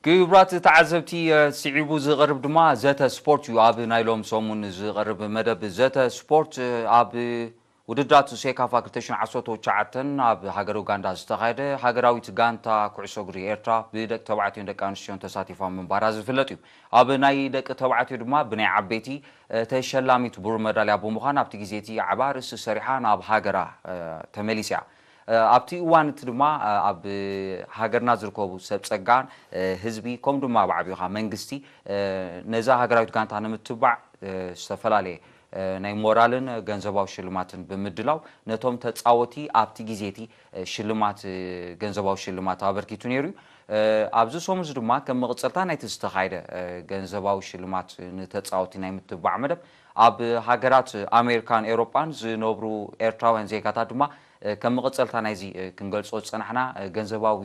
ክቡራት ተዓዘብቲ፣ ስዒቡ ዝቐርብ ድማ ዘተ ስፖርት እዩ። ኣብ ናይ ሎም ሰሙን ዝቐርብ መደብ ዘተ ስፖርት፣ ኣብ ውድድራት ሴካፋ ክልተ ሽሕን ዓሰርተ ትሽዓተን ኣብ ሃገር ኡጋንዳ ዝተኻየደ፣ ሃገራዊት ጋንታ ኩዕሶ እግሪ ኤርትራ ብደቂ ተባዕትዮን ደቂ ኣንስትዮን ተሳቲፋ ምንባራ ዝፍለጥ እዩ። ኣብ ናይ ደቂ ተባዕትዮ ድማ ብናይ ዓበይቲ ተሸላሚት ብሩር መዳልያ ብምዃን ኣብቲ ግዜ እቲ ዓቢ ኣርእስቲ ሰሪሓ ናብ ሃገራ ተመሊሳ እያ። ኣብቲ እዋን እቲ ድማ ኣብ ሃገርና ዝርከቡ ሰብ ጸጋን ህዝቢ ከምኡ ድማ ብዓቢኡ ከዓ መንግስቲ ነዛ ሃገራዊት ጋንታ ንምትባዕ ዝተፈላለየ ናይ ሞራልን ገንዘባዊ ሽልማትን ብምድላው ነቶም ተጻወቲ ኣብቲ ግዜ እቲ ሽልማት ገንዘባዊ ሽልማት ኣበርኪቱ ነይሩ እዩ። ኣብዚ ሰሙን እዚ ድማ ከም መቐጸልታ ናይቲ ዝተኻየደ ገንዘባዊ ሽልማት ንተጻወቲ ናይ ምትባዕ መደብ ኣብ ሃገራት ኣሜሪካን ኤውሮጳን ዝነብሩ ኤርትራውያን ዜጋታት ድማ ከም መቐጸልታ ናይዚ ክንገልጾ ዝጸናሕና ገንዘባዊ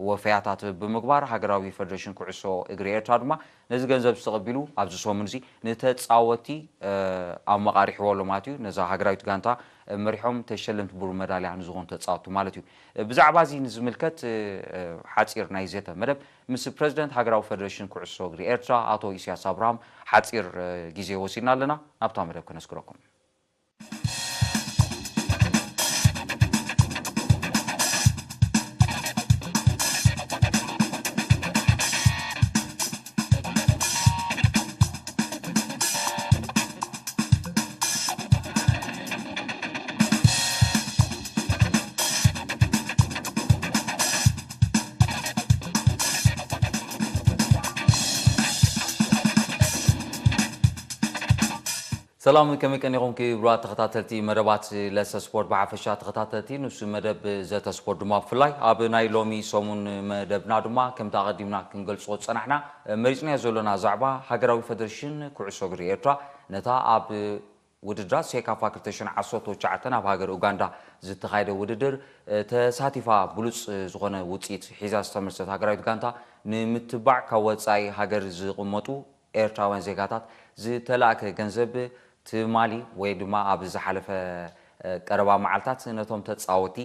ወፈያታት ብምግባር ሃገራዊ ፈደሬሽን ኩዕሶ እግሪ ኤርትራ ድማ ነዚ ገንዘብ ዝተቐቢሉ ኣብዚ ሰሙን እዚ ንተጻወቲ ኣመቓሪሕዎ ኣሎ ማለት እዩ። ነዛ ሃገራዊት ጋንታ መሪሖም ተሸለምቲ ብሩር መዳልያ ንዝኾኑ ተጻወቲ ማለት እዩ። ብዛዕባ እዚ ንዝምልከት ሓጺር ናይ ዘተ መደብ ምስ ፕረዚደንት ሃገራዊ ፈደሬሽን ኩዕሶ እግሪ ኤርትራ ኣቶ ኢሳያስ ኣብርሃም ሓጺር ግዜ ወሲድና ኣለና። ናብታ መደብ ከነስግረኩም። ሰላም፣ ከመይ ቀኒኹም ክቡራት ተኸታተልቲ መደባት ለሰ ስፖርት፣ ብሓፈሻ ተኸታተልቲ ንሱ መደብ ዘተ ስፖርት ድማ ብፍላይ ኣብ ናይ ሎሚ ሰሙን መደብና ድማ ከምቲ ኣቐዲምና ክንገልጾ ዝጸናሕና መሪጽናዮ ዘሎና ዛዕባ ሃገራዊ ፈደሬሽን ኩዕሶ እግሪ ኤርትራ ነታ ኣብ ውድድራት ሴካፋ ክልተ ሽሕን ዓሰርተ ትሽዓተን ኣብ ሃገር ኡጋንዳ ዝተኻየደ ውድድር ተሳቲፋ ብሉጽ ዝኾነ ውጽኢት ሒዛ ዝተመልሰት ሃገራዊት ጋንታ ንምትባዕ ካብ ወጻኢ ሃገር ዝቕመጡ ኤርትራውያን ዜጋታት ዝተላእከ ገንዘብ ትማሊ ወይ ድማ ኣብ ዝሓለፈ ቀረባ መዓልታት ነቶም ተጻወቲ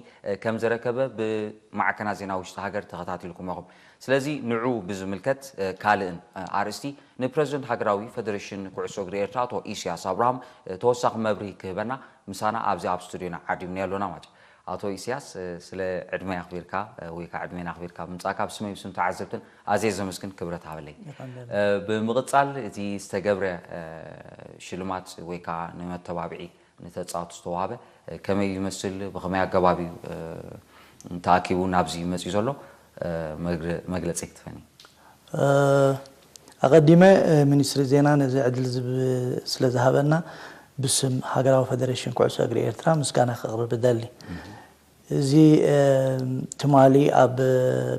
ከም ዘረከበ ብማዕከናት ዜና ውሽጢ ሃገር ተኸታቲልኩም ኢኹም። ስለዚ ንዑ ብዝምልከት ካልእን ኣርእስቲ ንፕረዚደንት ሃገራዊ ፈደሬሽን ኩዕሶ እግሪ ኤርትራ ኣቶ ኢሳያስ ኣብርሃም ተወሳኺ መብርሂ ክህበና ምሳና ኣብዚ ኣብ ስቱድዮና ዓዲምና ኣሎና ማለት እዩ። ኣቶ ኢሳያስ፣ ስለ ዕድመይ ኣኽቢርካ ወይ ከዓ ዕድሜና ኣኽቢርካ ብምጻእካ ብስመይ ብስም ተዓዘብትን ኣዝየ ዘመስግን፣ ክብረት ሃበለይ። ይቐንደል። ብምቕጻል እቲ ዝተገብረ ሽልማት ወይ ከዓ ንመተባብዒ ንተጻወቲ ዝተዋህበ ከመይ ይመስል፣ ብኸመይ ኣገባብ እዩ ተኣኪቡ ናብዚ መጺኡ ዘሎ፣ መግረ-፣ መግለጺ ክትፈኒ? ኣቐዲመ ሚኒስትሪ ዜና ነዚ ዕድል ዝብ-፣ ስለ ዝሃበና ብስም ሃገራዊ ፈደሬሽን ኩዕሶ እግሪ ኤርትራ ምስጋና ከቕርብ እደሊ። እዚ ትማሊ ኣብ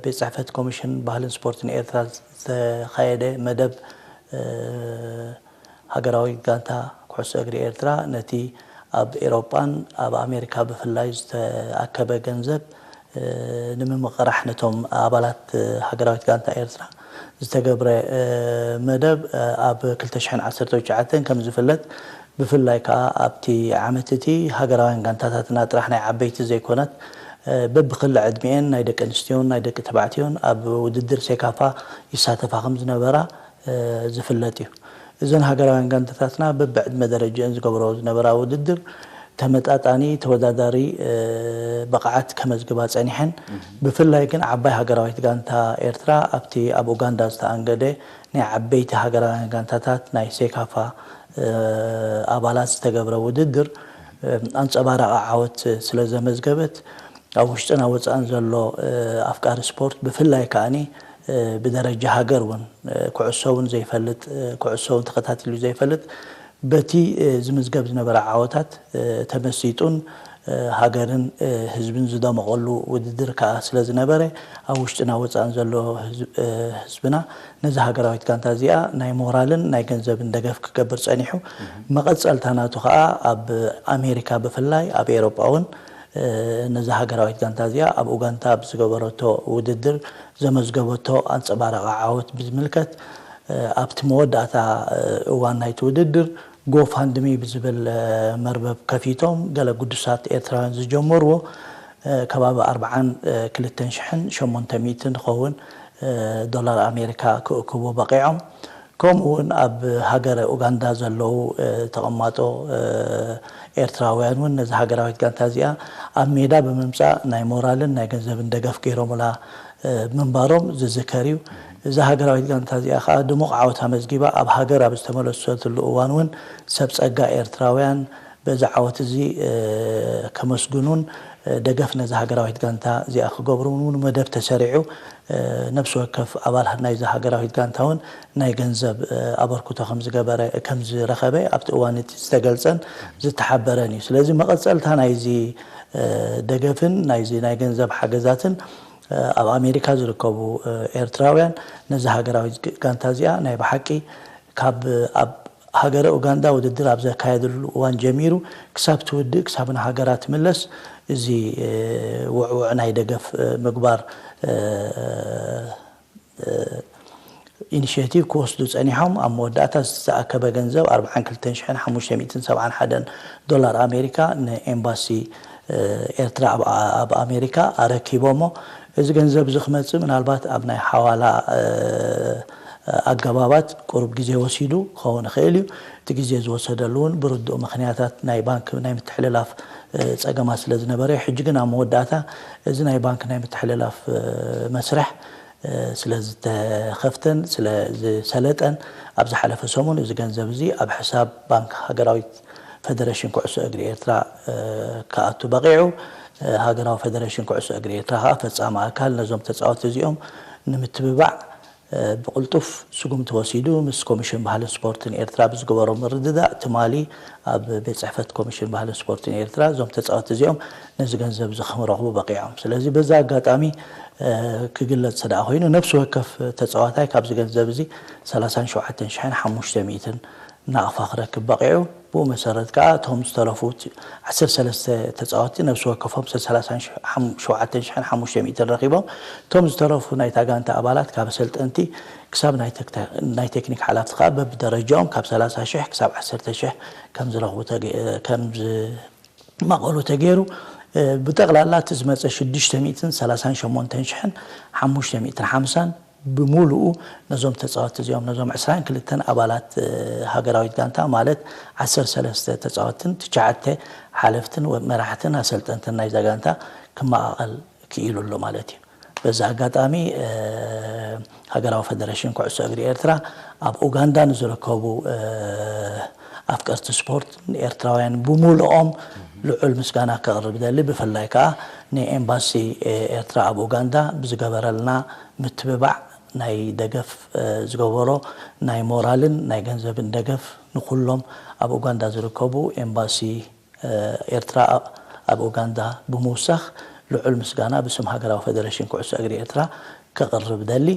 ቤት ጽሕፈት ኮሚሽን ባህልን ስፖርትን ኤርትራ ዝተኻየደ መደብ ሃገራዊ ጋንታ ኩዕሶ እግሪ ኤርትራ ነቲ ኣብ ኤሮጳን ኣብ ኣሜሪካ ብፍላይ ዝተኣከበ ገንዘብ ንምምቕራሕ ነቶም ኣባላት ሃገራዊት ጋንታ ኤርትራ ዝተገብረ መደብ ኣብ ክልተ ሽሕን ዓሰርተ ትሽዓተን ከም ዝፍለጥ፣ ብፍላይ ከኣ ኣብቲ ዓመት እቲ ሃገራውያን ጋንታታትና ጥራሕ ናይ ዓበይቲ ዘይኮነት፣ በብክሊ ዕድሚኤን ናይ ደቂ ኣንስትዮን ናይ ደቂ ተባዕትዮን ኣብ ውድድር ሴካፋ ይሳተፋ ከም ዝነበራ ዝፍለጥ እዩ። እዘን ሃገራውያን ጋንታታትና በብዕድመ ደረጃኤን ዝገብረኦ ዝነበራ ውድድር ተመጣጣኒ ተወዳዳሪ ብቕዓት ከመዝግባ ጸኒሐን። ብፍላይ ግን ዓባይ ሃገራዊት ጋንታ ኤርትራ ኣብቲ ኣብ ኡጋንዳ ዝተኣንገደ ናይ ዓበይቲ ሃገራውያን ጋንታታት ናይ ሴካፋ ኣባላት ዝተገብረ ውድድር ኣንጸባራቒ ዓወት ስለ ዘመዝገበት፣ ኣብ ውሽጥን ኣብ ወጻእን ዘሎ ኣፍቃሪ ስፖርት ብፍላይ ከኣኒ ብደረጃ ሃገር እውን ኩዕሶ እውን ዘይፈልጥ፣ ኩዕሶ እውን ተኸታቲሉ ዘይፈልጥ፣ በቲ ዝምዝገብ ዝነበረ ዓወታት ተመሲጡን ሃገርን ህዝብን ዝደመቐሉ ውድድር ከኣ ስለ ዝነበረ፣ ኣብ ውሽጥን ኣብ ወጻእን ዘሎ ህዝብ-፣ ህዝብና ነዚ ሃገራዊት ጋንታ እዚኣ ናይ ሞራልን ናይ ገንዘብን ደገፍ ክገብር ጸኒሑ። መቐጸልታ ናቱ ከኣ ኣብ ኣሜሪካ ብፍላይ ኣብ ኤሮጳ እውን ነዛ ሃገራዊት ጋንታ እዚኣ ኣብ ኡጋንዳ ኣብ ዝገበረቶ ውድድር ዘመዝገበቶ ኣንጸባራቒ ዓወት ብዝምልከት፣ ኣብቲ መወዳእታ እዋን ናይቲ ውድድር ጎፋንድሚ ብዝብል መርበብ ከፊቶም ገለ ግዱሳት ኤርትራውያን ዝጀመርዎ ከባቢ ኣርብዓን ክልተን ሽሕን ሸሞንተ ሚእትን ዝኸውን ዶላር ኣሜሪካ ክእክቡ በቒዖም። ከምኡ እውን ኣብ ሃገረ ኡጋንዳ ዘለዉ ተቐማጦ ኤርትራውያን እውን ነዚ ሃገራዊት ጋንታ እዚኣ ኣብ ሜዳ ብምምፃእ ናይ ሞራልን ናይ ገንዘብን ደገፍ ገይሮምላ ምንባሮም ዝዝከር እዩ። እዛ ሃገራዊት ጋንታ እዚኣ ከዓ ድሙቕ ዓወት ኣመዝጊባ ኣብ ሃገር ኣብ ዝተመለሰትሉ እዋን እውን ሰብ ፀጋ ኤርትራውያን በዚ ዓወት እዚ ከመስግኑን ደገፍ ነዚ ሃገራዊት ጋንታ እዚኣ ክገብሩን እውን መደብ ተሰሪዑ። ነፍሲ ወከፍ ኣባል ናይዚ ሃገራዊት ጋንታ እውን ናይ ገንዘብ ኣበርክቶ ከምዝገበረ ከምዝረኸበ ኣብቲ እዋን እቲ ዝተገልጸን ዝተሓበረን እዩ። ስለዚ መቐጸልታ ናይዚ ደገፍን ናይዚ ናይ ገንዘብ ሓገዛትን ኣብ ኣሜሪካ ዝርከቡ ኤርትራውያን ነዚ ሃገራዊት ጋንታ እዚኣ ናይ ብሓቂ ካብ ኣብ ሃገረ ኡጋንዳ ውድድር ኣብ ዘካየድሉ እዋን ጀሚሩ ክሳብ ትውድእ ክሳብ ንሃገራ ትምለስ እዚ ውዕውዕ ናይ ደገፍ ምግባር ኢኒሽቲቭ ክወስዱ ጸኒሖም። ኣብ መወዳእታ ዝተኣከበ ገንዘብ ኣርባዓን ክልተን ሽሕን ሓሙሽተ ሚእትን ሰብዓን ሓደን ዶላር ኣሜሪካ ንኤምባሲ ኤርትራ ኣብ ኣሜሪካ ኣረኪቦሞ። እዚ ገንዘብ እዚ ክመጽእ ምናልባት ኣብ ናይ ሓዋላ ኣገባባት ቁሩብ ግዜ ወሲዱ ክኸውን ይኽእል እዩ። እቲ ግዜ ዝወሰደሉ እውን ብርዱእ ምኽንያታት ናይ ባንክ ናይ ምትሕልላፍ ጸገማት ስለ ዝነበረ እዩ። ሕጂ ግን ኣብ መወዳእታ እዚ ናይ ባንክ ናይ ምትሕልላፍ መስርሕ ስለ ዝተኸፍተን ስለ ዝሰለጠን ኣብ ዝሓለፈ ሰሙን እዚ ገንዘብ እዚ ኣብ ሕሳብ ባንክ ሃገራዊት ፈደረሽን ኩዕሶ እግሪ ኤርትራ ክኣቱ በቒዑ። ሃገራዊ ፈደረሽን ኩዕሶ እግሪ ኤርትራ ከዓ ፈጻሚ ኣካል ነዞም ተጻወቲ እዚኦም ንምትብባዕ ብቕልጡፍ ስጉምቲ ወሲዱ ምስ ኮሚሽን ባህልን ስፖርትን ኤርትራ ብዝገበሮ ምርድዳእ ትማሊ ኣብ ቤት ጽሕፈት ኮሚሽን ባህልን ስፖርትን ኤርትራ እዞም ተጻወቲ እዚኦም ነዚ ገንዘብ እዚ ክረኽቡ በቒዖም። ስለዚ በዚ ኣጋጣሚ ክግለጽ ስለ ኮይኑ ነፍሲ ወከፍ ተጻዋታይ ካብዚ ገንዘብ እዚ ሰላሳን ሸውዓተን ሽሕን ሓሙሽተ ሚእትን ናቕፋ ክረክብ በቒዑ። ብኡ መሰረት ከኣ እቶም ዝተረፉ ዓሰርተ ሰለስተ ተጻወቲ ነፍሲ ወከፎም ሰላሳን ሸውዓተን ሽሕን ሓሙሽተ ሚእትን ረኺቦም። እቶም ዝተረፉ ናይታ ጋንታ ኣባላት ካብ ኣሰልጠንቲ ክሳብ ናይ ቴክኒክ ሓላፍቲ ከኣ በብደረጃኦም ካብ ሰላሳ ሽሕ ክሳብ ዓሰርተ ሽሕ ከም ዝረኽቡ ከም ዝማቐሉ ተገይሩ። ብጠቕላላ እቲ ዝመጸ ሽዱሽተ ሚእትን ሰላሳን ሸሞንተን ሽሕን ሓሙሽተ ሚእትን ሓምሳን ብምሉኡ ነዞም ተጻወቲ እዚኦም ነዞም ዕስራን ክልተን ኣባላት ሃገራዊት ጋንታ ማለት ዓሰርተ ሰለስተ ተጻወትን ትሽዓተ ሓለፍትን መራሕትን ኣሰልጠንትን ናይዛ ጋንታ ክመቓቐል ክኢሉ ኣሎ ማለት እዩ። በዚ ኣጋጣሚ ሃገራዊ ፈደረሽን ኩዕሶ እግሪ ኤርትራ ኣብ ኡጋንዳ ንዝርከቡ ኣፍቀርቲ ስፖርት ኤርትራውያን ብምሉኦም ልዑል ምስጋና ከቕርብ ደሊ። ብፍላይ ከዓ ንኤምባሲ ኤርትራ ኣብ ኡጋንዳ ብዝገበረልና ምትብባዕ ናይ ደገፍ ዝገበሮ ናይ ሞራልን ናይ ገንዘብን ደገፍ ንኩሎም ኣብ ኡጋንዳ ዝርከቡ ኤምባሲ ኤርትራ ኣብ ኡጋንዳ ብምውሳኽ ልዑል ምስጋና ብስም ሃገራዊ ፈደረሽን ኩዕሶ እግሪ ኤርትራ ከቕርብ ደሊ።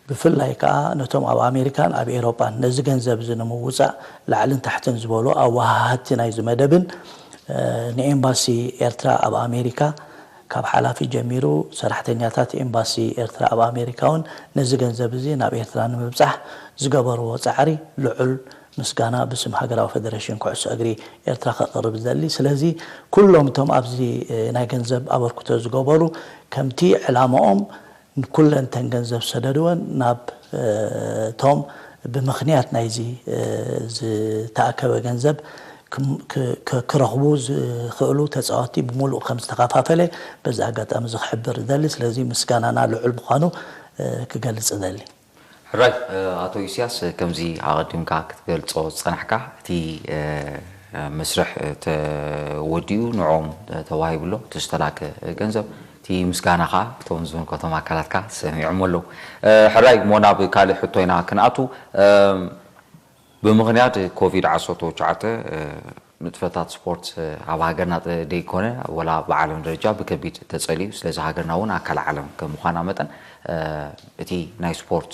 ብፍላይ ከኣ ነቶም ኣብ ኣሜሪካን ኣብ ኤሮጳን ነዚ ገንዘብ እዚ ንምውጻእ ላዕልን ታሕትን ዝበሉ ኣወሃሃድቲ ናይዚ መደብን ንኤምባሲ ኤርትራ ኣብ ኣሜሪካ ካብ ሓላፊ ጀሚሩ ሰራሕተኛታት ኤምባሲ ኤርትራ ኣብ ኣሜሪካ እውን ነዚ ገንዘብ እዚ ናብ ኤርትራ ንምብጻሕ ዝገበርዎ ጻዕሪ ልዑል ምስጋና ብስም ሃገራዊ ፈደረሽን ኩዕሶ እግሪ ኤርትራ ከቕርብ ዝደሊ። ስለዚ ኩሎም እቶም ኣብዚ ናይ ገንዘብ ኣበርክቶ ዝገበሩ ከምቲ ዕላማኦም ኩለን ተን ገንዘብ ዝሰደድወን ናብ እቶም ብምኽንያት ናይዚ ዝተኣከበ ገንዘብ ክረኽቡ ዝኽእሉ ተፃወቲ ብምሉእ ከም ዝተኸፋፈለ በዚ ኣጋጣሚ እዚ ክሕብር ዝደሊ። ስለዚ ምስጋናና ልዑል ምዃኑ ክገልፅ እደሊ። ሕራይ ኣቶ ኢስያስ፣ ከምዚ ኣቐዲምካ ክትገልጾ ዝጸናሕካ፣ እቲ መስርሕ ተወዲኡ ንዕኦም ተዋሂቡ ኣሎ፣ እቲ ዝተላከ ገንዘብ፣ እቲ ምስጋና ከኣ እቶም ዝምልከቶም ኣካላት ከኣ ሰሚዖሞ ኣለዉ። ሕራይ እሞ ናብ ካልእ ሕቶ ኢና ክንኣቱ። ብምኽንያት ኮቪድ ዓሰርተ ትሽዓተ ንጥፈታት ስፖርት ኣብ ሃገርና ደይኮነ ወላ ብዓለም ደረጃ ብከቢድ ተጸልዩ። ስለዚ ሃገርና እውን ኣካል ዓለም ከም ምዃና መጠን እቲ ናይ ስፖርት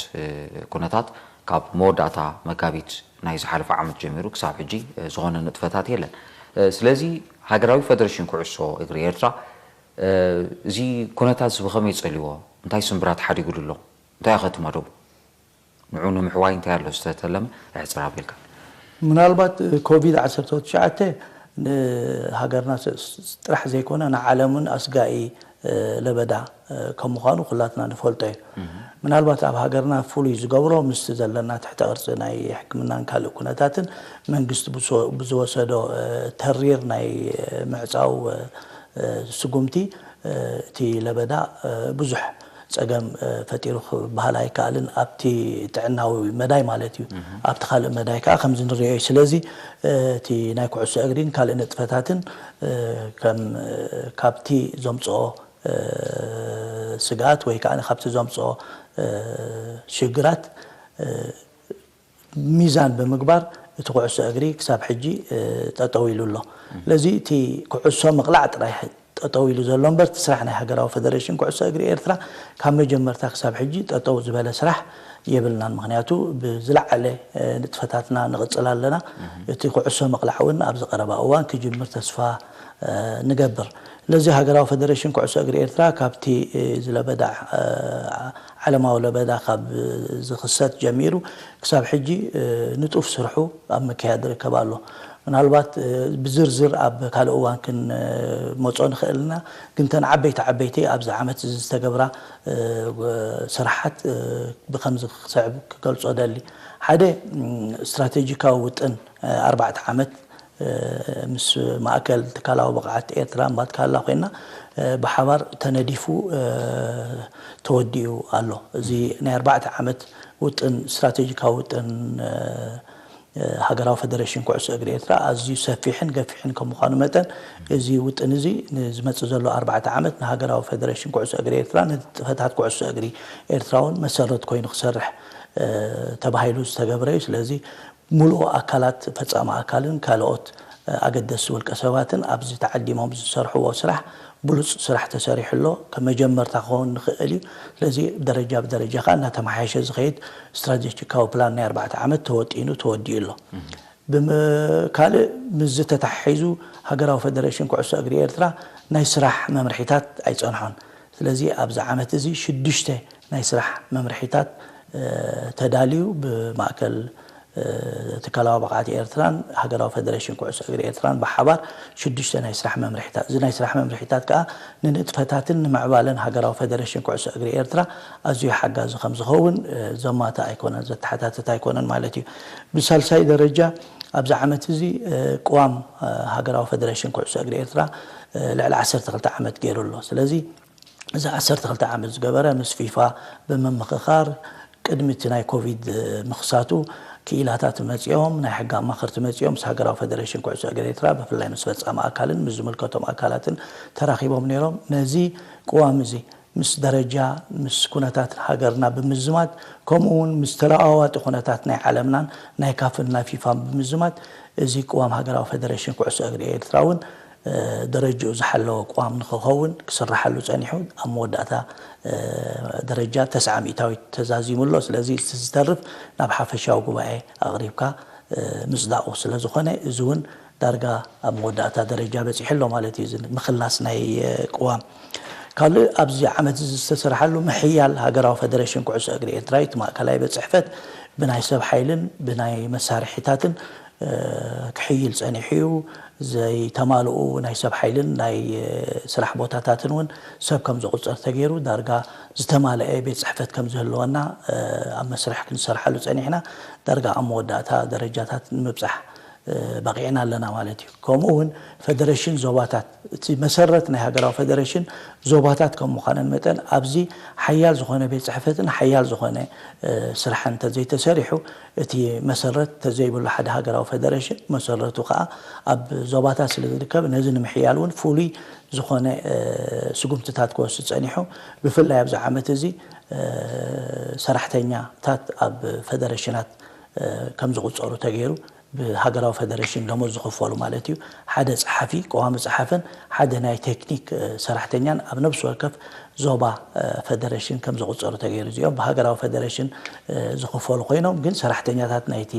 ኩነታት ካብ መወዳእታ መጋቢት ናይ ዝሓለፈ ዓመት ጀሚሩ ክሳብ ሕጂ ዝኾነ ንጥፈታት የለን። ስለዚ ሃገራዊ ፈደረሽን ኩዕሶ እግሪ ኤርትራ እዚ ኩነታት እዚ ብኸመይ ጸልዎ? እንታይ ስምብራት ሓዲጉሉ ኣሎ? እንታይ ኣኸትማ ዶቡ? ንዑ ንምሕዋይ እንታይ ኣሎ ዝተተለመ? ኣሕጽር ኣቢልካ። ምናልባት ኮቪድ ዓሰርተ ትሽዓተ ንሃገርና ጥራሕ ዘይኮነ ንዓለምን ኣስጋኢ ለበዳ ከም ምዃኑ ኩላትና ንፈልጦ እዩ። ምናልባት ኣብ ሃገርና ፍሉይ ዝገብሮ ምስቲ ዘለና ትሕተ ቅርፂ ናይ ሕክምናን ካልእ ኩነታትን መንግስቲ ብዝወሰዶ ተሪር ናይ ምዕፃው ስጉምቲ እቲ ለበዳ ብዙሕ ፀገም ፈጢሩ ክበሃል ኣይከኣልን። ኣብቲ ጥዕናዊ መዳይ ማለት እዩ። ኣብቲ ካልእ መዳይ ከዓ ከምዚ ንሪኦ እዩ። ስለዚ እቲ ናይ ኩዕሶ እግሪን ካልእ ንጥፈታትን ከም ካብቲ ዘምፅኦ ስግኣት ወይ ከዓ ካብቲ ዘምፅኦ ሽግራት ሚዛን ብምግባር እቲ ኩዕሶ እግሪ ክሳብ ሕጂ ጠጠው ኢሉ ኣሎ። ስለዚ እቲ ኩዕሶ ምቕላዕ ጥራይ ጠጠው ኢሉ ዘሎ እምበር እቲ ስራሕ ናይ ሃገራዊ ፈደሬሽን ኩዕሶ እግሪ ኤርትራ ካብ መጀመርታ ክሳብ ሕጂ ጠጠው ዝበለ ስራሕ የብልናን። ምክንያቱ ብዝለዓለ ንጥፈታትና ንቕፅል ኣለና። እቲ ኩዕሶ ምቕላዕ እውን ኣብዚ ቀረባ እዋን ክጅምር ተስፋ ንገብር። ስለዚ ሃገራዊ ፈደሬሽን ኩዕሶ እግሪ ኤርትራ ካብቲ ዝለበዳ ዓለማዊ ለበዳ ካብ ዝኽሰት ጀሚሩ ክሳብ ሕጂ ንጡፍ ስርሑ ኣብ ምክያድ ይርከብ ኣሎ። ምናልባት ብዝርዝር ኣብ ካልእ እዋን ክንመጾ ንኽእል ኢና፣ ግን ተን ዓበይቲ ዓበይቲ ኣብዚ ዓመት እዚ ዝተገብራ ስራሓት ብከምዚ ክስዕብ ክገልጾ ደሊ። ሓደ ስትራቴጂካዊ ውጥን ኣርባዕተ ዓመት ምስ ማእከል ትካላዊ ብቕዓት ኤርትራ እምባትካላ ኮይና ብሓባር ተነዲፉ ተወዲኡ ኣሎ። እዚ ናይ ኣርባዕተ ዓመት ውጥን ስትራቴጂካዊ ውጥን ሃገራዊ ፈደሬሽን ኩዕሶ እግሪ ኤርትራ ኣዝዩ ሰፊሕን ገፊሕን ከም ምዃኑ መጠን እዚ ውጥን እዚ ንዝመጽእ ዘሎ ኣርባዕተ ዓመት ንሃገራዊ ፈደሬሽን ኩዕሶ እግሪ ኤርትራ ንጥፈታት ኩዕሶ እግሪ ኤርትራ እውን መሰረት ኮይኑ ክሰርሕ ተባሂሉ ዝተገብረ እዩ። ስለዚ ሙሉእ ኣካላት ፈጻሚ ኣካልን ካልኦት ኣገደስቲ ውልቀ ሰባትን ኣብዚ ተዓዲሞም ዝሰርሕዎ ስራሕ ብሉጽ ስራሕ ተሰሪሑ ኣሎ። ከም መጀመርታ ክኸውን ንኽእል እዩ። ስለዚ ደረጃ ብደረጃ ከዓ እናተመሓየሸ ዝኸይድ ስትራቴጂካዊ ፕላን ናይ ኣርባዕተ ዓመት ተወጢኑ ተወዲኡ ኣሎ። ካልእ ምስዚ ተተሓሒዙ ሃገራዊ ፈደሬሽን ኩዕሶ እግሪ ኤርትራ ናይ ስራሕ መምርሒታት ኣይጸንሖን። ስለዚ ኣብዚ ዓመት እዚ ሽዱሽተ ናይ ስራሕ መምርሒታት ተዳልዩ ብማእከል ትካላዊ ብቕዓት ኤርትራን ሃገራዊ ፈደሬሽን ኩዕሶ እግሪ ኤርትራን ብሓባር ሽዱሽተ ናይ ስራሕ መምርሒታት። እዚ ናይ ስራሕ መምርሒታት ከዓ ንንጥፈታትን ንምዕባለን ሃገራዊ ፈደሬሽን ኩዕሶ እግሪ ኤርትራ ኣዝዩ ሓጋዚ ከም ዝኸውን ዘማተ ኣይኮነን፣ ዘተሓታተት ኣይኮነን ማለት እዩ። ብሳልሳይ ደረጃ ኣብዚ ዓመት እዚ ቅዋም ሃገራዊ ፈደሬሽን ኩዕሶ እግሪ ኤርትራ ልዕሊ ዓሰርተ ክልተ ዓመት ገይሩ ኣሎ። ስለዚ እዚ ዓሰርተ ክልተ ዓመት ዝገበረ ምስ ፊፋ ብምምኽኻር ቅድሚ እቲ ናይ ኮቪድ ምኽሳቱ ክኢላታት መፂኦም፣ ናይ ሕጊ ኣማኸርቲ መፂኦም ምስ ሃገራዊ ፈደሬሽን ኩዕሶ እግሪ ኤርትራ ብፍላይ ምስ ፈፃሚ ኣካልን ምስ ዝምልከቶም ኣካላትን ተራኺቦም ነይሮም። ነዚ ቅዋም እዚ ምስ ደረጃ ምስ ኩነታት ሃገርና ብምዝማድ ከምኡ እውን ምስ ተለዋዋጢ ኩነታት ናይ ዓለምናን ናይ ካፍን ናይ ፊፋን ብምዝማድ እዚ ቅዋም ሃገራዊ ፈደሬሽን ኩዕሶ እግሪ ኤርትራ እውን ደረጅኡ ዝሓለወ ቅዋም ንክኸውን ክስራሓሉ ጸኒሑ ኣብ መወዳእታ ደረጃ ተስዓ ሚእታዊት ተዛዚሙ ኣሎ። ስለዚ እቲ ዝተርፍ ናብ ሓፈሻዊ ጉባኤ ኣቕሪብካ ምጽዳቑ ስለ ዝኾነ እዚ እውን ዳርጋ ኣብ መወዳእታ ደረጃ በጺሑ ኣሎ ማለት እዩ። እዚ ምኽላስ ናይ ቅዋም ካልእ ኣብዚ ዓመት እዚ ዝተሰርሓሉ ምሕያል ሃገራዊ ፈደሬሽን ኩዕሶ እግሪ ኤርትራ እዩ። እቲ ማእከላይ ቤት ጽሕፈት ብናይ ሰብ ሓይልን ብናይ መሳርሒታትን ክሕይል ጸኒሑ እዩ። ዘይተማልኡ ናይ ሰብ ሓይልን ናይ ስራሕ ቦታታትን እውን ሰብ ከም ዝቑጸር ተገይሩ ዳርጋ ዝተማልአ ቤት ጽሕፈት ከም ዝህልወና ኣብ መስርሕ ክንሰርሓሉ ጸኒሕና ዳርጋ ኣብ መወዳእታ ደረጃታት ንምብጻሕ በቒዕና ኣለና ማለት እዩ። ከምኡ እውን ፈደሬሽን ዞባታት እቲ መሰረት ናይ ሃገራዊ ፈደሬሽን ዞባታት ከም ምዃነን መጠን ኣብዚ ሓያል ዝኾነ ቤት ጽሕፈትን ሓያል ዝኾነ ስራሕን እንተዘይተሰሪሑ እቲ መሰረት ተዘይብሉ ሓደ ሃገራዊ ፈደሬሽን መሰረቱ ከዓ ኣብ ዞባታት ስለ ዝርከብ ነዚ ንምሕያል እውን ፍሉይ ዝኾነ ስጉምትታት ክወስድ ጸኒሑ። ብፍላይ ኣብዚ ዓመት እዚ ሰራሕተኛታት ኣብ ፈደሬሽናት ከም ዝቑጸሩ ተገይሩ ብሃገራዊ ፈደሬሽን ደሞዝ ዝኽፈሉ ማለት እዩ። ሓደ ጸሓፊ፣ ቀዋሚ ጸሓፍን ሓደ ናይ ቴክኒክ ሰራሕተኛን ኣብ ነብሲ ወከፍ ዞባ ፈደሬሽን ከም ዝቑጸሩ ተገይሩ። እዚኦም ብሃገራዊ ፈደሬሽን ዝኽፈሉ ኮይኖም ግን ሰራሕተኛታት ናይቲ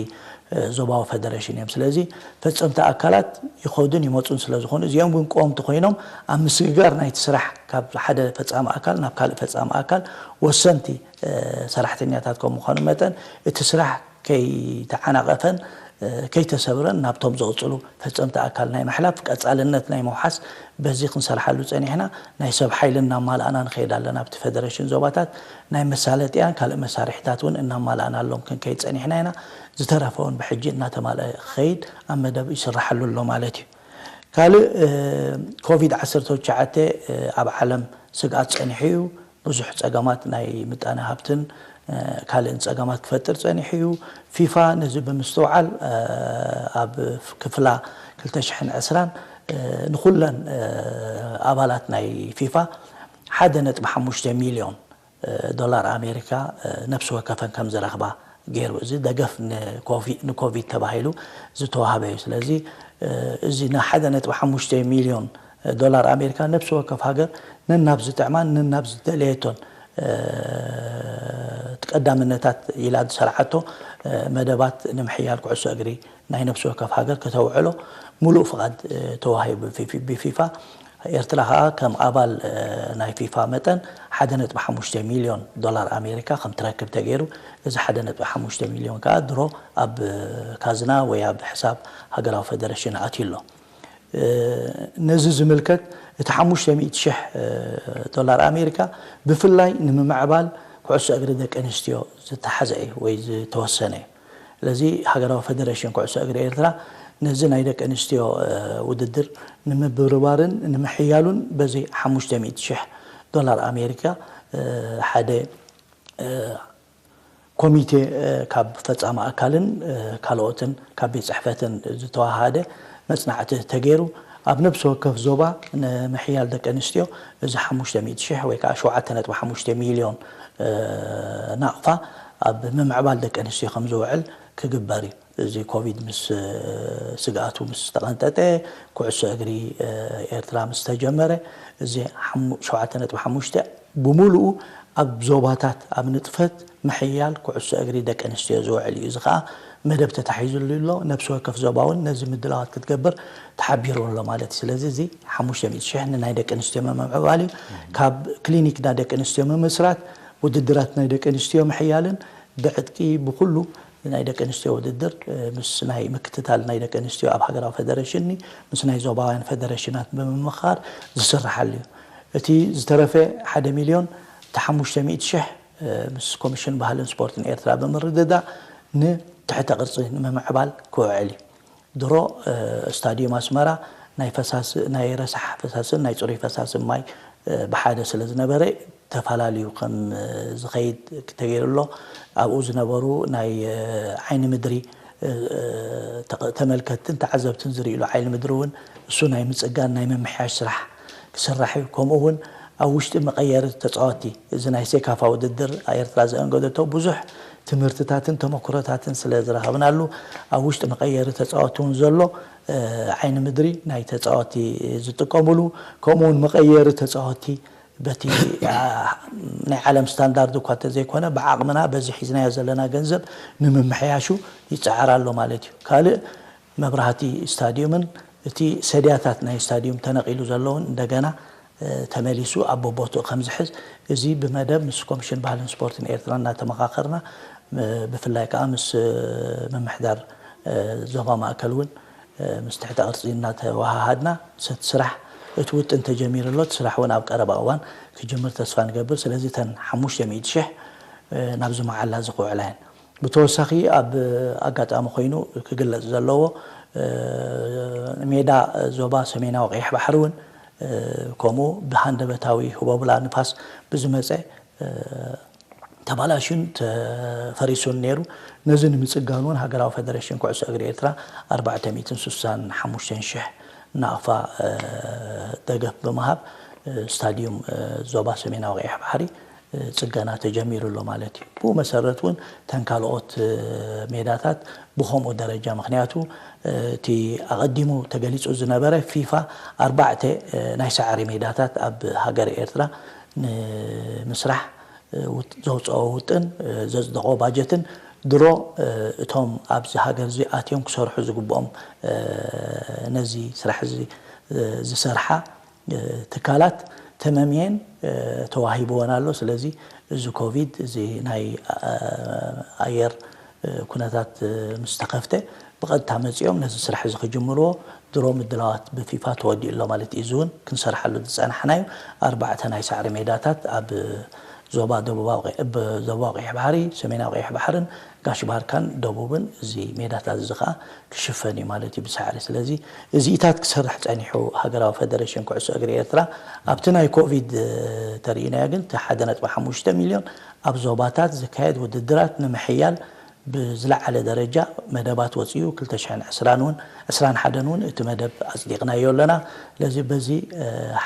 ዞባዊ ፈደሬሽን እዮም። ስለዚ ፈጸምቲ ኣካላት ይኸዱን ይመጹን ስለ ዝኾኑ እዚኦም ግን ቀወምቲ ኮይኖም ኣብ ምስግጋር ናይቲ ስራሕ ካብ ሓደ ፈጻሚ ኣካል ናብ ካልእ ፈጻሚ ኣካል ወሰንቲ ሰራሕተኛታት ከም ምዃኑ መጠን እቲ ስራሕ ከይተዓናቐፈን ከይተሰብረን ናብቶም ዝቕፅሉ ፈፀምቲ ኣካል ናይ ምሕላፍ ቀፃልነት ናይ ምውሓስ በዚ ክንሰርሓሉ ፀኒሕና። ናይ ሰብ ሓይሊ እናማልኣና ንኸይድ ኣለና። ኣብቲ ፌደሬሽን ዞባታት ናይ መሳለጥያን ካልእ መሳርሒታት እውን እናማልኣናሎም ክንከይድ ፀኒሕና ኢና። ዝተረፈ እውን ብሕጂ እናተማልአ ክኸይድ ኣብ መደብ ይስራሓሉ ኣሎ ማለት እዩ። ካልእ ኮቪድ ዓሰርተ ትሽዓተ ኣብ ዓለም ስግኣት ፀኒሑ እዩ። ብዙሕ ፀገማት ናይ ምጣነ ሃብትን ካልእን ፀገማት ክፈጥር ፀኒሑ እዩ። ፊፋ ነዚ ብምስትውዓል ኣብ ክፍላ ክልተ ሽሕን ዕስራን ንኩለን ኣባላት ናይ ፊፋ ሓደ ነጥቢ ሓሙሽተ ሚልዮን ዶላር ኣሜሪካ ነፍሲ ወከፈን ከም ዝረኽባ ገይሩ። እዚ ደገፍ ንኮቪድ ተባሂሉ ዝተዋህበ እዩ። ስለዚ እዚ ንሓደ ነጥቢ ሓሙሽተ ሚልዮን ዶላር ኣሜሪካ ነፍሲ ወከፍ ሃገር ነናብ ዝጥዕማን ነናብ ዝደለየቶን ቀዳምነታት ኢላ ዝሰርዓቶ መደባት ንምሕያል ኩዕሶ እግሪ ናይ ነፍሲ ወከፍ ሃገር ከተውዕሎ ሙሉእ ፍቓድ ተዋሂቡ ብፊፋ። ኤርትራ ከዓ ከም ኣባል ናይ ፊፋ መጠን ሓደ ነጥቢ ሓሙሽተ ሚልዮን ዶላር ኣሜሪካ ከም ትረክብ ተገይሩ። እዚ ሓደ ነጥቢ ሓሙሽተ ሚልዮን ከዓ ድሮ ኣብ ካዝና ወይ ኣብ ሕሳብ ሃገራዊ ፌደሬሽን ኣትዩ ኣሎ። ነዚ ዝምልከት እቲ ሓሙሽተ ሚእቲ ሽሕ ዶላር ኣሜሪካ ብፍላይ ንምምዕባል ኩዕሶ እግሪ ደቂ ኣንስትዮ ዝተሓዘ እዩ ወይ ዝተወሰነ እዩ። ስለዚ ሃገራዊ ፌደሬሽን ኩዕሶ እግሪ ኤርትራ ነዚ ናይ ደቂ ኣንስትዮ ውድድር ንምብርባርን ንምሕያሉን በዚ ሓሙሽተ ሚእቲ ሽሕ ዶላር ኣሜሪካ ሓደ ኮሚቴ ካብ ፈፃሚ ኣካልን ካልኦትን ካብ ቤት ፅሕፈትን ዝተዋሃደ መፅናዕቲ ተገይሩ ኣብ ነብሲ ወከፍ ዞባ ንምሕያል ደቂ ኣንስትዮ እዚ ሓሙሽተ ሚእቲ ሽሕ ወይ ከዓ ሸውዓተ ነጥቢ ሓሙሽተ ሚልዮን ናቕፋ ኣብ ምምዕባል ደቂ ኣንስትዮ ከም ዝውዕል ክግበር እዩ። እዚ ኮቪድ ምስ ስግኣቱ ምስ ተቐንጠጠ፣ ኩዕሶ እግሪ ኤርትራ ምስ ተጀመረ፣ እዚ ሸውዓተ ነጥቢ ሓሙሽተ ብምሉኡ ኣብ ዞባታት ኣብ ንጥፈት ምሕያል ኩዕሶ እግሪ ደቂ ኣንስትዮ ዝውዕል እዩ። እዚ ከዓ መደብ ተታሒዙሉ ኣሎ። ነብሲ ወከፍ ዞባ እውን ነዚ ምድላዋት ክትገብር ተሓቢሩ ኣሎ ማለት እዩ። ስለዚ እዚ ሓሙሽተ ሚእቲ ሽሕ ንናይ ደቂ ኣንስትዮ ምምዕባል እዩ። ካብ ክሊኒክ ናይ ደቂ ኣንስትዮ ምምስራት፣ ውድድራት ናይ ደቂ ኣንስትዮ ምሕያልን ብዕጥቂ ብኩሉ ናይ ደቂ ኣንስትዮ ውድድር ምስ ናይ ምክትታል ናይ ደቂ ኣንስትዮ ኣብ ሃገራዊ ፌደሬሽን ምስ ናይ ዞባውያን ፌደሬሽናት ብምምኻር ዝስርሓሉ እዩ። እቲ ዝተረፈ ሓደ ሚልዮን እቲ ሓሙሽተ ሚእቲ ሽሕ ምስ ኮሚሽን ባህልን ስፖርትን ኤርትራ ብምርድዳእ ንትሕተ ቅርጺ ንምምዕባል ክውዕል እዩ። ድሮ ስታዲየም ኣስመራ ናይ ረሳሕ ፈሳስን ናይ ፅሩይ ፈሳስን ማይ ብሓደ ስለ ዝነበረ ተፈላለዩ ከም ዝኸይድ ተገይሩ ኣሎ። ኣብኡ ዝነበሩ ናይ ዓይኒ ምድሪ ተመልከትትን ተዓዘብትን ዝርእሉ ዓይኒ ምድሪ እውን እሱ ናይ ምፅጋን ናይ ምምሕያሽ ስራሕ ክስራሕ እዩ። ከምኡ እውን ኣብ ውሽጢ መቐየሪ ተፃወቲ እዚ ናይ ሴካፋ ውድድር ኤርትራ ዘእንገደቶ ብዙሕ ትምህርትታትን ተመክሮታትን ስለ ዝረኸብናሉ ኣብ ውሽጢ መቐየሪ ተፃወቲ እውን ዘሎ ዓይኒ ምድሪ ናይ ተፃወቲ ዝጥቀሙሉ ከምኡ እውን መቐየሪ ተፃወቲ በቲ ናይ ዓለም ስታንዳርድ እኳ እንተዘይኮነ ብዓቕምና በዚ ሒዝናዮ ዘለና ገንዘብ ንምምሕያሹ ይፀዓር ኣሎ ማለት እዩ። ካልእ መብራህቲ ስታዲዩምን እቲ ሰድያታት ናይ ስታዲዩም ተነቒሉ ዘለውን እንደገና ተመሊሱ ኣብ ቦቦትኡ ከም ዝሕዝ እዚ ብመደብ ምስ ኮሚሽን ባህልን ስፖርትን ኤርትራ እናተመኻኸርና ብፍላይ ከዓ ምስ ምምሕዳር ዞባ ማእከል እውን ምስ ትሕተ ቅርፂ እናተወሃሃድና ሰቲ ስራሕ እቲ ውጥን ተጀሚሩ ኣሎ። እቲ ስራሕ እውን ኣብ ቀረባ እዋን ክጅምር ተስፋ ንገብር። ስለዚ እተን ሓሙሽተ ሚእቲ ሽሕ ናብዚ መዓላ እዚ ክውዕላ እየን። ብተወሳኺ ኣብ ኣጋጣሚ ኮይኑ ክግለፅ ዘለዎ ሜዳ ዞባ ሰሜናዊ ቀይሕ ባሕሪ እውን ከምኡ ብሃንደበታዊ ህቦብላ ንፋስ ብዝመፀ ተባላሹን ተፈሪሱን ነይሩ። ነዚ ንምፅጋን እውን ሃገራዊ ፌደሬሽን ኩዕሶ እግሪ ኤርትራ ኣርባዕተ ሚእትን ስሳን ሓሙሽተን ሽሕ ናቕፋ ደገፍ ብምሃብ ስታዲዩም ዞባ ሰሜናዊ ቀይሕ ባሕሪ ፅገና ተጀሚሩ ኣሎ ማለት እዩ። ብኡ መሰረት እውን ተን ካልኦት ሜዳታት ብኸምኡ ደረጃ ምክንያቱ እቲ ኣቐዲሙ ተገሊፁ ዝነበረ ፊፋ ኣርባዕተ ናይ ሳዕሪ ሜዳታት ኣብ ሃገር ኤርትራ ንምስራሕ ዘውፅኦ ውጥን ዘፅደቆ ባጀትን ድሮ እቶም ኣብዚ ሃገር እዚ ኣትዮም ክሰርሑ ዝግብኦም ነዚ ስራሕ እዚ ዝሰርሓ ትካላት ተመምየን ተዋሂብወን ኣሎ። ስለዚ እዚ ኮቪድ እዚ ናይ ኣየር ኩነታት ምስ ተኸፍተ ብቐጥታ መጺኦም ነዚ ስራሕ እዚ ክጅምርዎ ድሮ ምድላዋት ብፊፋ ተወዲኡ ኣሎ ማለት እዩ። እዚ እውን ክንሰርሓሉ ዝጸናሕናዩ ኣርባዕተ ናይ ሳዕሪ ሜዳታት ኣብ ዞባ ደቡባዊ ቀ- ብ- ዞባዊ ቀይሕ ባሕሪ፣ ሰሜናዊ ቀይሕ ባሕርን ጋሽ ባርካን ደቡብን፣ እዚ ሜዳታት እዚ ኸኣ ክሽፈን እዩ ማለት እዩ ብሳዕሪ። ስለዚ እዚኢታት ክሰርሕ ጸኒሑ ሃገራዊ ፈደሬሽን ኩዕሶ እግሪ ኤርትራ። ኣብቲ ናይ ኮቪድ ተርእይናዮ ግን፣ እቲ ሓደ ነጥቢ ሓሙሽተ ሚልዮን ኣብ ዞባታት ዝካየድ ውድድራት ንምሕያል ብዝለዓለ ደረጃ መደባት ወጺኡ። ክልተ ሽሕን ዕስራን እውን፣ ዕስራን ሓደን እውን እቲ መደብ ኣጽዲቕናዮ ኣለና። ስለዚ በዚ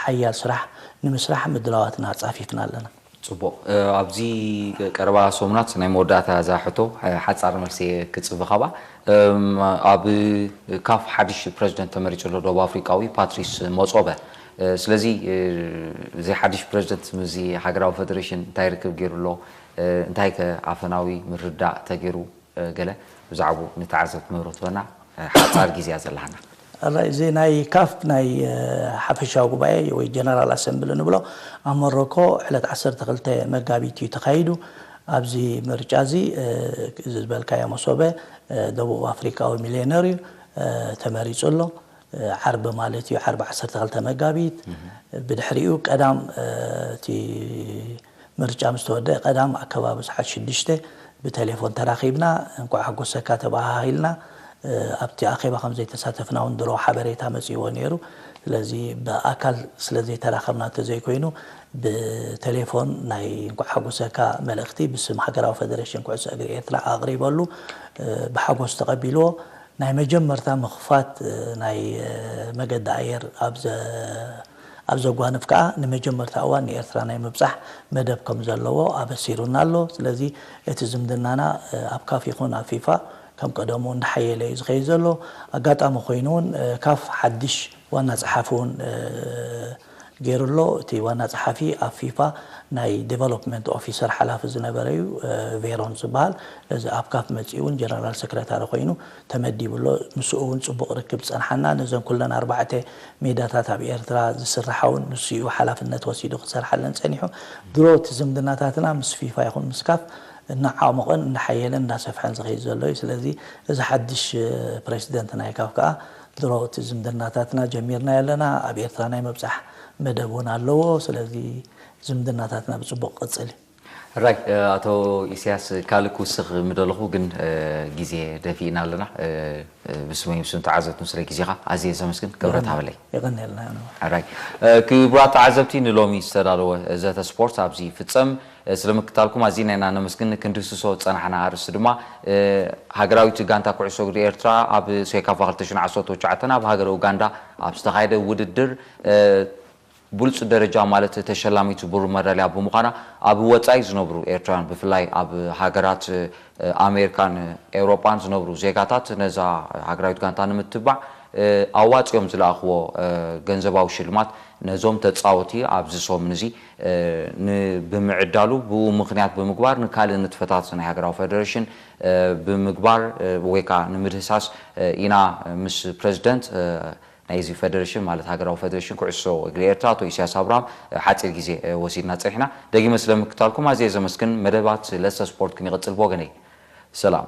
ሓያል ስራሕ ንምስራሕ ምድላዋትና ኣጻፊፍና ኣለና። ጽቡቕ። ኣብዚ ቀረባ ሰሙናት ናይ መወዳእታ እዛ ሕቶ ሓጻር መልሲ ክጽብኻ ባ ኣብ ካፍ ሓድሽ ፕረዚደንት ተመሪጹ ኣሎ፣ ደቡብ ኣፍሪቃዊ ፓትሪስ ሞጾበ። ስለዚ እዚ ሓድሽ ፕረዚደንት ምስዚ ሃገራዊ ፈደሬሽን እንታይ ርክብ ገይሩ ኣሎ? እንታይ ከ ኣፈናዊ ምርዳእ ተገይሩ? ገለ ብዛዕባኡ ንተዓዘብቲ መብርህቲ በና። ሓጻር ግዜ እያ ዘለሃና። ኣራይ፣ እዚ ናይ ካፍ ናይ ሓፈሻዊ ጉባኤ ወይ ጀነራል ኣሰምብሊ ንብሎ ኣብ ሞሮኮ ዕለት ዓሰርተ ክልተ መጋቢት እዩ ተኻይዱ። ኣብዚ ምርጫ እዚ እዚ ዝበልካዮ መሶበ ደቡብ ኣፍሪካዊ ሚልዮነር እዩ ተመሪፁ ኣሎ። ዓርቢ ማለት እዩ፣ ዓርቢ ዓሰርተ ክልተ መጋቢት። ብድሕሪኡ ቀዳም እቲ ምርጫ ምስ ተወደአ ቀዳም ኣከባቢ ሰዓት ሽዱሽተ ብቴሌፎን ተራኺብና፣ እንኳዕ ሓጎሰካ ተበሃሂልና። ኣብቲ ኣኼባ ከም ዘይተሳተፍና እውን ድሮ ሓበሬታ መጺእዎ ነይሩ። ስለዚ ብኣካል ስለ ዘይተራኸብና እንተዘይኮይኑ ብቴሌፎን ናይ እንኳዕ ሓጎሰካ መልእኽቲ ብስም ሃገራዊ ፈደሬሽን ኩዕሶ እግሪ ኤርትራ ኣቕሪበሉ፣ ብሓጎስ ተቐቢልዎ። ናይ መጀመርታ ምኽፋት ናይ መገዲ ኣየር ኣብ ኣብ ዘጓንፍ ከኣ ንመጀመርታ እዋን ንኤርትራ ናይ ምብጻሕ መደብ ከም ዘለዎ ኣበሲሩና ኣሎ። ስለዚ እቲ ዝምድናና ኣብ ካፍ ይኹን ኣብ ፊፋ ከም ቀደሙ እንዳሓየለ እዩ ዝኸይድ ዘሎ። ኣጋጣሚ ኮይኑ እውን ካፍ ሓድሽ ዋና ጸሓፊ እውን ገይሩ ኣሎ። እቲ ዋና ጸሓፊ ኣብ ፊፋ ናይ ዴቨሎፕመንት ኦፊሰር ሓላፊ ዝነበረ እዩ፣ ቬሮን ዝበሃል። እዚ ኣብ ካፍ መጺኡ እውን ጀነራል ሰክረታሪ ኮይኑ ተመዲቡ ኣሎ። ምስኡ እውን ጽቡቕ ርክብ ዝጸንሓና፣ ነዘን ኩለን ኣርባዕተ ሜዳታት ኣብ ኤርትራ ዝስርሓ እውን ንሱ እዩ ሓላፍነት ወሲዱ ክሰርሓለን ጸኒሑ። ድሮ እቲ ዝምድናታትና ምስ ፊፋ ይኹን ምስ ካፍ እናዓሞቐን እንዳሓየለን እንዳሰፍሐን ዝኸይድ ዘሎ እዩ። ስለዚ እዚ ሓድሽ ፕሬዚደንት ናይ ካፍ ከኣ ድሮ እቲ ዝምድናታትና ጀሚርናዮ ኣለና። ኣብ ኤርትራ ናይ ምብጻሕ መደብ እውን ኣለዎ። ስለዚ ዝምድናታትና ብጽቡቕ ክቕጽል እዩ። ሕራይ ኣቶ ኢሳያስ፣ ካልእ ክውስኽ ምደለኹ ግን ግዜ ደፊእና ኣለና። ብስመይ ብስም ተዓዘብትን ስለ ግዜኻ ኣዝየ ዘመስግን። ክብረት ሃበለይ። የቐንየልና። ሕራይ ክቡራት ተዓዘብቲ፣ ንሎሚ ዝተዳለወ ዘተ ስፖርት ኣብዚ ይፍጸም። ስለ ምክታልኩም ኣዚና ኢና ነመስግን። ክንድስሶ ዝጸናሕና ኣርእስቲ ድማ ሃገራዊት ጋንታ ኩዕሶ እግሪ ኤርትራ ኣብ ሴካፋ ክልተ ሽሕን ዓሰርተ ትሽዓተን ኣብ ሃገረ ኡጋንዳ ኣብ ዝተኻየደ ውድድር ብሉጽ ደረጃ ማለት ተሸላሚት ብሩር መዳልያ ብምዃና ኣብ ወጻኢ ዝነብሩ ኤርትራውያን ብፍላይ ኣብ ሃገራት ኣሜሪካን ኤውሮጳን ዝነብሩ ዜጋታት ነዛ ሃገራዊት ጋንታ ንምትባዕ ኣዋጺኦም ዝለኣኽዎ ገንዘባዊ ሽልማት ነዞም ተጻወቲ ኣብዚ ሰሙን እዚ ን- ብምዕዳሉ ብኡ ምኽንያት ብምግባር ንካልእ ንጥፈታት ናይ ሃገራዊ ፈደሬሽን ብምግባር ወይ ከዓ ንምድህሳስ ኢና ምስ ፕረዚደንት ናይዚ ፈደሬሽን ማለት ሃገራዊ ፈደሬሽን ኩዕሶ እግሪ ኤርትራ ኣቶ ኢሳያስ ኣብርሃም ሓፂር ግዜ ወሲድና ፀኒሕና። ደጊመ ስለምክታልኩም ኣዝየ ዘመስግን። መደባት ለሰ ስፖርት ክንቅፅል ብወገነይ ሰላም።